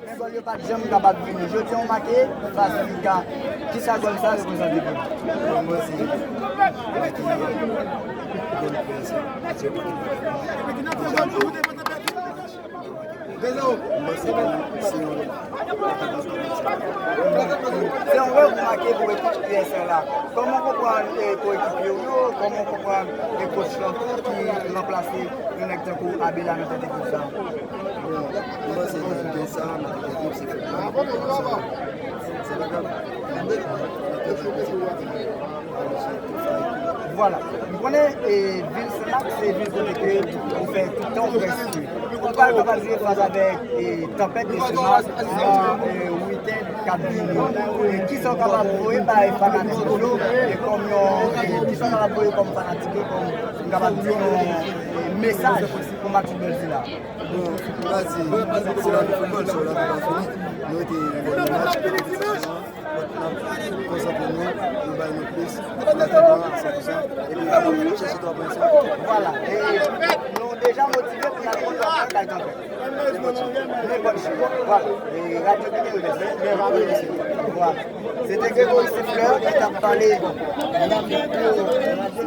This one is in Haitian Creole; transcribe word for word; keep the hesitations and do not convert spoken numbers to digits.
Men gòl yo pa t janm kapab vini. Jodi a, w make fas Liga. Kisa gòl sa reprezante pou nou? Bon, mwen, se mwen ki gòl P S L. Mwen, se mwen, se yon Se yon gòl ou make pou ekip P S L la. Kòman w konprann eh, koekipe w yo? Kòman w konprann eh, coach lan tou ki ranplase yon nèg tankou Abela nan tèt ekip sa? Bon, mwen panse nan gen sa, nan tout ekip, se fòt mwen. Se pa grav. Vwala. M konnen eh, vil Senmak se vil kote ke ou fè tout tan ou prèske. Ou pral kapab jwe fas avèk eh, tanpèt de Senmak nan eh, wikenn k ap vini. Eh, kisa w kapab voye bay fanatik yo eh, kòm yon eh, kisa w kapab voye kòm fanatik yo kòm m kapab di yon eh, mesaj pou match foutbòl sila? Bon, m pa di, se lavi foutbòl, se yon lavi pa fini. Nou rete nan dènye match, konpetisyon an, n ap konsantre nou, nou bay nou plis, nou fè sa, epi nou chèche twa pwen sa. Vwala, e nou deja motive pou n al kontre kay tanpèt. Nenpòt jou. Vwala. E radyo ki te rete, men va rete. Vwala. Se te Gregory Sefleur ki t ap pale nan mikwo radyo